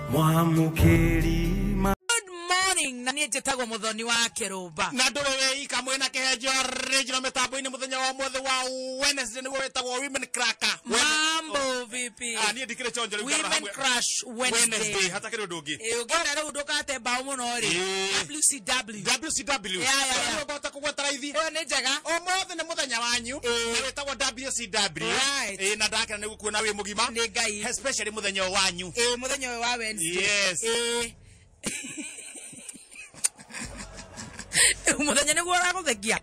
Mwamukiri. Good morning na niĩ njĩtagwo Muthoni wa Kĩrũmba. Na ndũrĩ wĩ mwena kĩhenjo original mĩtambo-inĩ mũthenya wa ũmũthĩ wa Wednesday nĩguo wĩtagwo Women Cracker. Mambo vipi? Ah, niĩ ndikĩrĩ chonjo rĩu. Women Crush Wednesday. Hatakĩrĩ ũndũ ũngĩ. Ĩ ũngĩenda rĩu ndũkate mbaũ mũno rĩ. WCW. WCW. Yeah. Ũngĩhota kũgweta raithi. Ĩyo nĩ njega. Ũmũthĩ nĩ mũthenya wanyu. Na wĩtagwo WCW. Right. Ĩ na ndakena nĩ gũkuona wĩ mũgima. Nĩ Ngai. Especially mũthenya ũyũ wanyu. Ĩ mũthenya ũyũ wa Wednesday. Yes. Ĩ muthenya nĩguo ũragũthekia.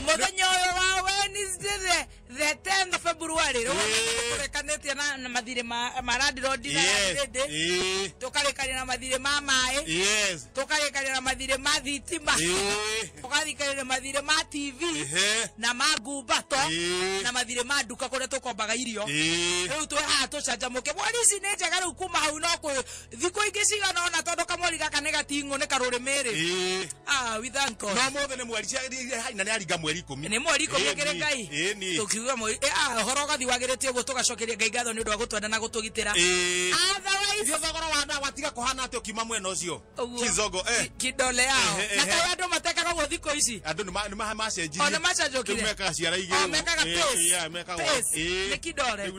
Muthenya ũyũ wa Wednesday the 10th of February rĩu tũrekanĩtie na mathirĩ ma landlord na landlady, tũkarĩkania na mathirĩ ma maĩ, tũkarĩkania na mathirĩ ma thitima, tũkarĩkania na mathirĩ ma TV na ma ngumbato na mathirĩ ma nduka kũrĩa tũkombaga irio. Rĩu twĩ haha tũcanjamũke. Mweri ici nĩ njega rĩu kuma hau no kwĩ thikũ ingĩ cigana ũna tondũ kamweri gaka nĩ gating'ũ nĩ karũrĩmĩrĩ. Ah, we thank God. No mũthĩ nĩ mweri na nĩ aringa mweri 10. Nĩ mweri 10 kĩrĩ Ngai. Tũkiuga mweri ũhoro ũgathiĩ wagĩrĩte ũguo tũgacokeria Ngai ngatho nĩ ũndũ wa gũtwenda na gũtũgitĩra. Otherwise thogora wa ndawa tiga kũhana atĩ ũkiuma mwena ũcio. Kizogo kidole yao. Na kaĩ andũ matekaga ũguo thikũ ici. Andũ nĩ macenjirie. O nĩ macenjokire. Mekaga ciara igĩrĩ. O mekaga pace. Nĩ kidole.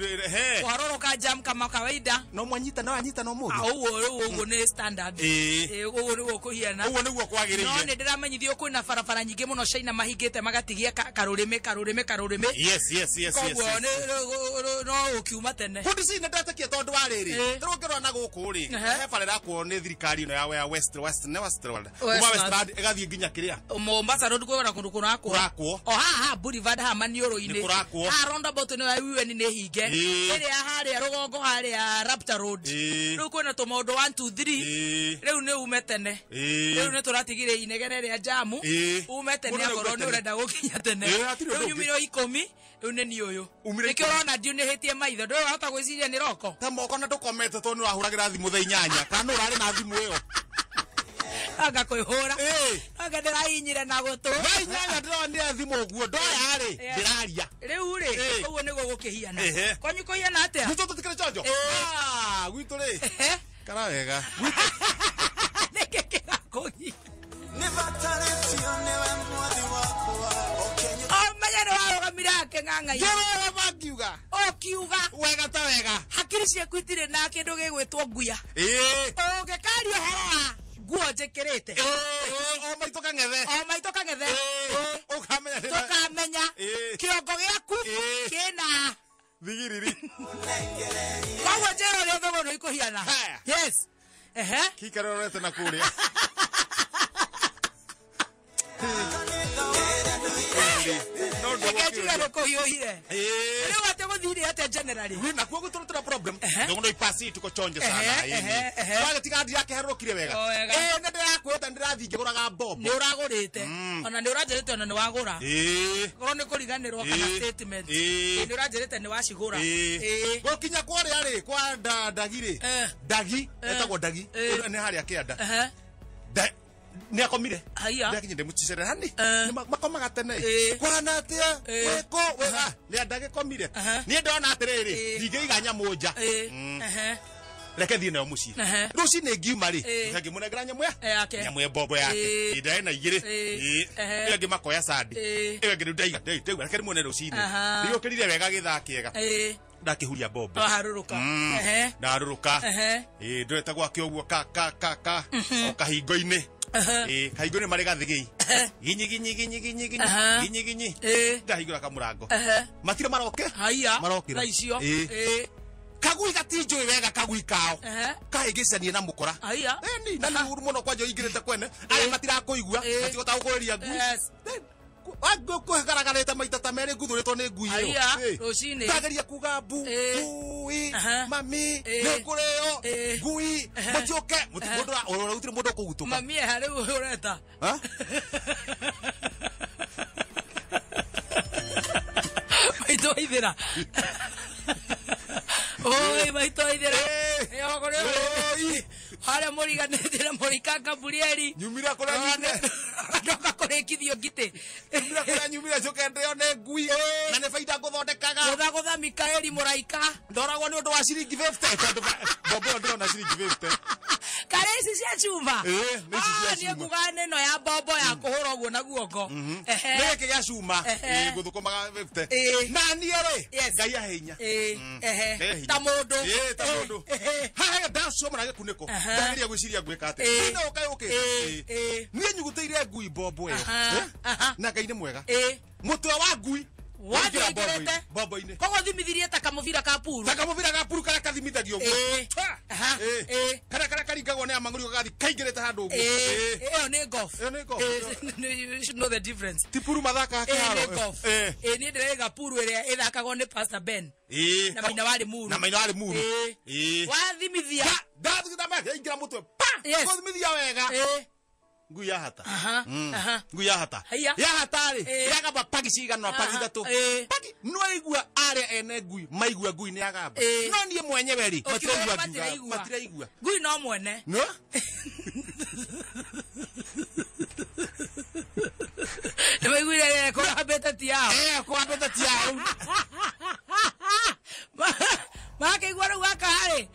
Kũharũrũka jam kama kawaida. No mwanyita no anyita no mũthĩ. Ũguo rĩu ũguo nĩ standard. Ũguo nĩguo kũhiana. Ũguo nĩguo kwagĩrĩire. No nĩ ndĩramenyithio kwĩna barabara nyingĩ mũno China mahingĩte magatigia karũrĩmĩ karũrĩmĩ karũrĩmĩ. Yes. Koguo no ũkiuma tene. Kundi ci nĩ ndetĩkia tondũ wa rĩrĩ. Tũrũngĩrora na gũkũ rĩ. He bara ĩrakwo nĩ thirikari ĩno ya West West ne West World. Kuma West ĩgathiĩ nginya kĩrĩa. Mombasa Road kwĩna kũndũ kũrakwo. Kũrakwo. O haha Boulevard haha Maniũrũ-inĩ. Nĩ kũrakwo. Haha roundabout ĩno ya UN nĩ hinge. Ĩrĩa harĩa rũgongo harĩa Raptor Road. Rĩu kwĩna tũmaũndũ 1 2 3. Rĩu nĩ ume tene. Rĩu nĩ tũratigire inegene rĩa jamu. Ume tene akorwo nĩ ũrenda gũkinya tene. Rĩu nyumire 10 rĩu nĩ niĩ ũyũ. Nĩkĩo ũrona ndiunĩhĩtie maitho. Ndũĩ wahota gwĩciria nĩ roko. Ta moko na ndũkomete tondũ nĩ ũrahũragĩra thimũ thaa 8. Kana nũ ũrarĩ na thimũ ĩyo? Anga kwĩhũra. Anga ndĩrahinyire na gũtũ. Thaa 8 ndĩronire thimũ ũguo ndoya rĩ ndĩraria. Rĩu rĩ ũguo nĩguo gũkĩhiana. Kwanyu kũhiana atĩa? Gwitũ tũtikĩrĩ chonjo. Gwitũ rĩ. Kara wega. Nĩkĩ kĩrakũgia? Omenya nĩ warũgamire akĩng'ang'aina. Njĩra mangiuga. Ũkiuga. Wega ta wega. Hakiri ciaku itirĩ na kĩndũ gĩgwĩtwo nguya. Ũngĩkaria ũhoro wa nguo njĩkĩrĩte. O maitũ kang'ethe. O maitũ kang'ethe. Ũkamenya. Tũkamenya. Kĩongo gĩaku kĩna thigiriri. Koguo njĩra ũrĩa thogoro ikũhiana. Yes. Kikarorete na kũrĩa. Ngejuga nĩkũhiũhire. Rĩu atĩ gũthire atĩa generally? Na kuo gũtũrũtũra problem. Ndogo ipasi tuko chonjo sana. Wagĩtiga ndirakĩherũrũkire wega. Nĩ ndĩrakwĩta ndĩrathiĩ ngĩgũraga mbombo. Nĩ ũragũrĩte. Ona nĩ ũranjĩrĩte ona nĩ wagũra. Korwo nĩ kũriganĩrwo kana statement. Nĩ ũranjĩrĩte nĩ wacigũra. Gũkinya kũrĩa rĩ kwa ndagi rĩ. Ndagi etagwo ndagi nĩ harĩa kĩanda. Nĩ akomire. Ndakinya ndĩmũcicere hani. Makomaga tene. Kũhana atĩa? Wĩkũ? Wega. Nĩ ndagĩkomire. Niĩ ndona atĩrĩrĩ, ndingĩiga nyamũ nja. Reke thiĩ nayo mũciĩ. Rũcinĩ ngiuma rĩ, ngĩmũnengera nyamũ ya nyamũ ya mbombo yake. Ndarĩ na igĩrĩ. Ĩyo ĩngĩ makoya sandi. Ĩyo ĩngĩ rĩu ndaiga, ndaiga, reke ndĩmuone rũcinĩ. Ndĩũkĩrire wega gĩthaa kĩega. Ndakĩhuria mbombo. Waharũrũka. Ndarũrũka. Ndorete gwake ũguo ka ka ka ka o kahingo-inĩ. Kahingo-inĩ marĩ gathigĩ. Ginyi ginyi ginyi ginyi ginyi ginyi ginyi. Ndahingũra kamũrango. Matirĩ maroke. Haiya. Marokĩra. Thaa icio. Kagui gatinjũĩ wega kagui kao. Kahĩngĩcanie na mũkora. Haiya. Na nĩ ũru mũno kwanja ũingĩrĩte kwene. Arĩa matirakũigua, matigũta gũkũrĩria ngui. Kũgaragarĩte maita ta merĩ nguthũrĩtwo nĩ ngui ĩyo. Rũcinĩ. Ndageria kuga mbu, ngui, mami, nĩngũrĩo, ngui, mũtiũke, gũtirĩ mũndũ ũkũgutũka. Mami eha rĩu ũreta. Maitũ waithĩra. Oi, maitũ waithĩra. Harĩa mũriganĩtie na mũrika Gabrieli. Nyumire kũrĩa nyumire. Ndoka kũrĩa Rĩkithio ngitĩ. Nyumĩra kũrĩa nyumĩra njoke ndĩo nĩ ngui. Na nĩ baida ngũthondekaga. Gũtha gũtha Mikaeli mũraika. Ndoragwo nĩ ũndũ wa ciringi 50. Tondũ mbombo ĩyo ndĩrona ciringi 50. Karĩ ici cia cuma. Ĩĩ, nĩ ici cia Niĩ cuma. nguga nĩ ĩno ya mbombo ya kũhũra ũguo na guoko. Nĩ gĩkĩ gĩa cuma. Ĩĩ, ngũthũkũmaga 50. Na niĩ rĩ, Ngai ahe hinya. Ĩĩ, ta mũndũ. Ĩĩ, ta mũndũ. Haha ndacomora gĩkunĩko. Ndageria gwĩciria ngwĩka atĩa. Niĩ no ũkae ũkĩte. Niĩ nyugutĩire ngui mbombo ĩyo. Na Ngai nĩ mwega. Mũtwe wa ngui Wathiĩ mbombo-inĩ. Koguo thimithirie ta kamũbira ka puru. Ta kamũbira ka puru karĩa kathimithagio ũguo. Karĩa karĩa karingagwo nĩ amang'ũri gagathiĩ kaingĩrĩte handũ ũguo. Ĩyo nĩ golf. Ĩyo nĩ golf. You should know the difference. Ti puru mathakaga kĩharo. Nĩ golf. Niĩ ndĩraiga puru ĩrĩa ĩthakagwo nĩ Pastor Ben. Na Maina wa Limuru. Na Maina wa Limuru. Wathimithia. Ndathimithia yaingĩra mũtwe. Pa! Gũthimithia wega. Ngui yahata. Ngui yahata. Yahata rĩ, yagamba pagi cigana pagi ithatũ. Pagi no aigua arĩa ene ngui maigua ngui nĩ yagamba. No niĩ mwenyewe rĩ, matiraigua matiraigua. Ngui no mwene. No? Nĩ maiguire kũhambĩte ti yao. Kũhambĩte ti yao. Makĩigua rĩu gaka rĩ.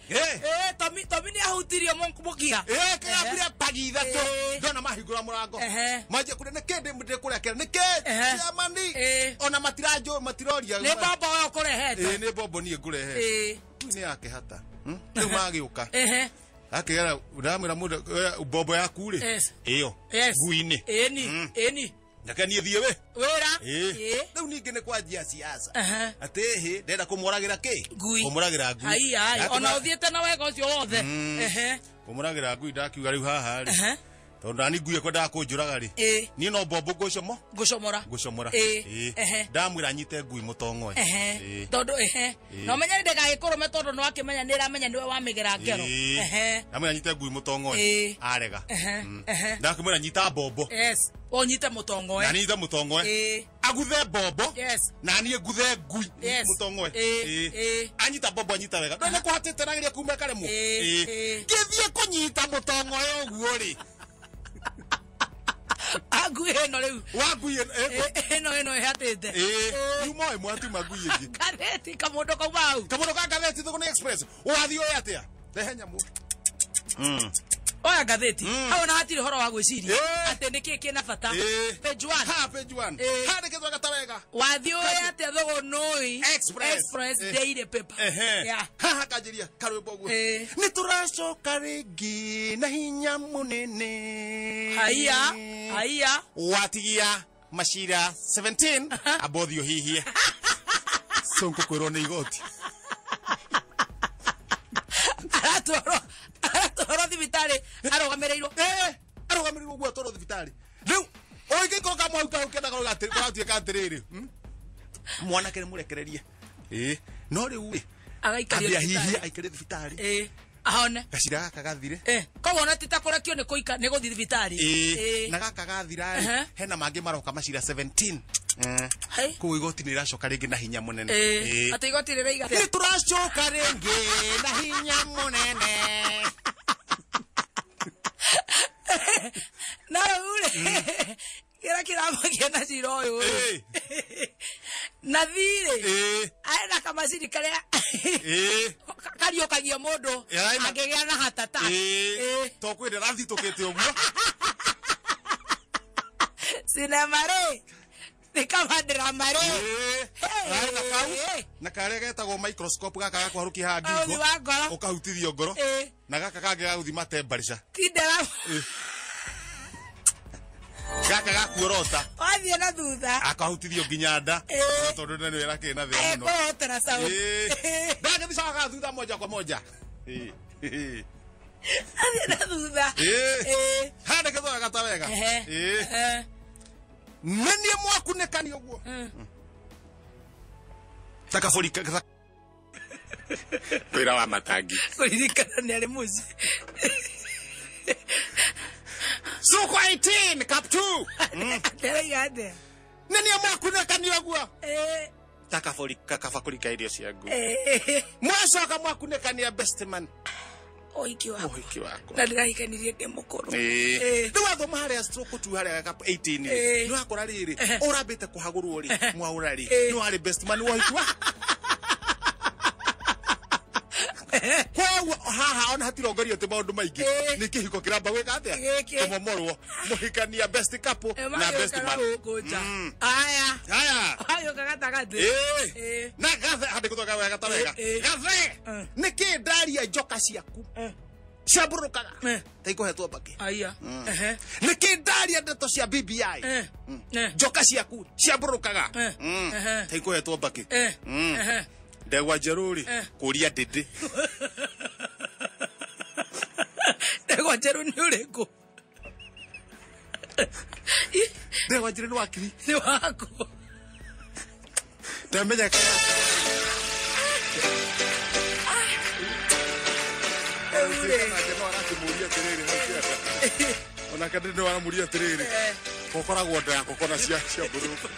Tomi nĩ ahutirio mũkia. Kĩgambire pagi ithatũ. Ndona mahingũra mũrango. Manjia kũrĩa nĩ kĩ ndĩkũrekera nĩ kĩ? Ciamani. Ona matiranjũ matiroria. Nĩ mbombo ũyũ ũkũrehete. Nĩ mbombo niĩ ngũrehete. Ngui nĩ yakĩhata. Rĩu magĩũka. Akĩgera ndamwĩra mũndũ mbombo yaku rĩ. Ĩyo. Ngui-inĩ. Ĩni. Ĩni. Reke niĩ thiĩ wĩ. Wĩra. Rĩu ningĩ nĩ kwanjia siasa. Atĩ hĩ ndĩrenda kũmũragĩra kĩ? Ngui. Kũmũragĩra ngui. Haiya, ona ũthiĩte na wega ũcio wothe. Kũmũragĩra ngui ndakiuga rĩu haha rĩ. Tondũ nani ngui ĩkwendaga kũnjũraga rĩ. Niĩ no mbombo ngũcomora. Ngũcomora. Ndamwĩra nyite ngui mũtong'oe. Tondũ na ũmenye ndĩgagĩkũrũme tondũ nĩ wakĩmenya nĩ ĩramenya nĩwe wamĩgera ngero. Ndamwĩra nyite ngui mũtong'oe. Arega. Ndakĩmwĩra nyita mbombo. Yes. Ũnyite mũtong'oe. Na nyite mũtong'oe. Aguthe mbombo. Na niĩ nguthe ngui mũtong'oe. Anyita mbombo anyita wega. Ndone kũhatĩte nageria kuma ĩkaremwo. Ngĩthiĩ kũnyita mũtong'oe ũguo rĩ. Ngui ĩno rĩu. Wa ngui ĩno ĩno ĩhatĩte. Yuma ĩmwe atuma ngui ĩngĩ. Ngathĩti kamũndũ kauma hau. Kamũndũ ka ngathĩti Thũgũnĩ Express. Wathiĩ ũĩ atĩa? Rehe nyamũ. Oya ngathĩti. Hau ona hatirĩ ũhoro wa gwĩciria. Atĩ nĩ kĩĩ kĩna bata. Page 1. Ha page 1. Handĩkĩtwo wega ta wega. Wathiĩ ũĩ atĩa Thũgũnĩ Express Daily Paper. Haha kanjĩria karwĩmbo ũguo. Nĩ tũracoka rĩngĩ na hinya mũnene. Haiya, haiya. Watigia macira 17 amba ũthiĩ ũhihie. Sonko kwĩrwo nĩ igoti. Aratwarwo thibitarĩ arũgamĩrĩirwo. Arũgamĩrĩirwo ũguo atwarwo thibitarĩ. Rĩu ũngĩkorwo kamwau kau kendaga gũgatuĩka atĩrĩrĩ. Mwanake nĩ mũrekererie. No rĩu rĩ agaikario thibitarĩ. Aikario thibitarĩ. Ahone. Gacira gaka gathire. Koguo ona ti ta kũrekio nĩ kũika nĩ gũthiĩ thibitarĩ. Na gaka gathira rĩ hena mangĩ maroka macira 17. Kũu igoti nĩ rĩracoka rĩngĩ na hinya mũnene. Atĩ igoti rĩraiga atĩa? Nĩ tũracoka rĩngĩ na hinya mũnene. Na rĩu rĩ kĩrĩa kĩramakia na cira ũyũ rĩ na thirĩ arĩ kamacini karĩa kariũkagia mũndũ angĩgĩa na hatata. To kwĩ ndĩrathitũkĩte ũguo. Cinema rĩ nĩ kama drama rĩ. Na karĩa getagwo microscope gaka ga kũharũkia haha ngingo ũkahutithio ngoro na gaka kangĩ ga gũthima temperature. Ti drama. Gaka ga kuorota. Wathiĩ na thutha. Akahutithio nginya nda. Tondũ nĩ wĩra kĩna thĩna mũno. Ekũhotera sound. Ndagĩthiĩ thutha moja kwa moja. Athiĩ na thutha. Handĩkĩtwo wega ta wega. Nĩ niĩ mwakunĩkani ũguo. Ta kabũri wĩra wa matangi. Kũririkana nĩ arĩ mũciĩ. Soko 18 cup 2. Ndĩraiga atĩa? Nĩ niĩ mwakunĩkani ũguo. Ta kabũri kakabakũri ka irio cia ngui. Mwacoka mwakunĩkania best man. Ũhiki wakwa. Ũhiki wakwa. Na ndĩrahikanirie ndĩ mũkũrũ. Rĩu wathoma harĩa stroke tu harĩa gap 18 rĩ, nĩ wakora rĩrĩ ũrambĩte kũhagũrwo rĩ, mwaũra rĩ, nĩ warĩ best man wa ũhiki wa. Koguo haha ona hatirongorio ti maũndũ maingĩ, nĩ kĩhiko kĩramba gwĩka atĩa? Kũmomorwo. Mũhikania best couple na best man. Aya. Aya. Agĩũka gatagatĩ. Na gathe handĩkĩtwo wega ta wega. Gathe. Nĩkĩ ndaria njoka ciaku ciambũrũkaga ta ikũhetwo mbakĩ? Aya. Nĩkĩ ndaria ndeto cia BBI njoka ciaku ciambũrũkaga ta ikũhetwo mbakĩ? Ndegwa njerũ rĩ, kũria ndĩndĩ. Ndegwa njerũ nĩ ũrĩkũ? Ndegwa njerũ nĩ wakiri. Nĩ waku. Ndamenya onake ndĩ nĩ waramũria atĩrĩrĩ, gũkoragwo nda ya kũkona cia mbũrũka.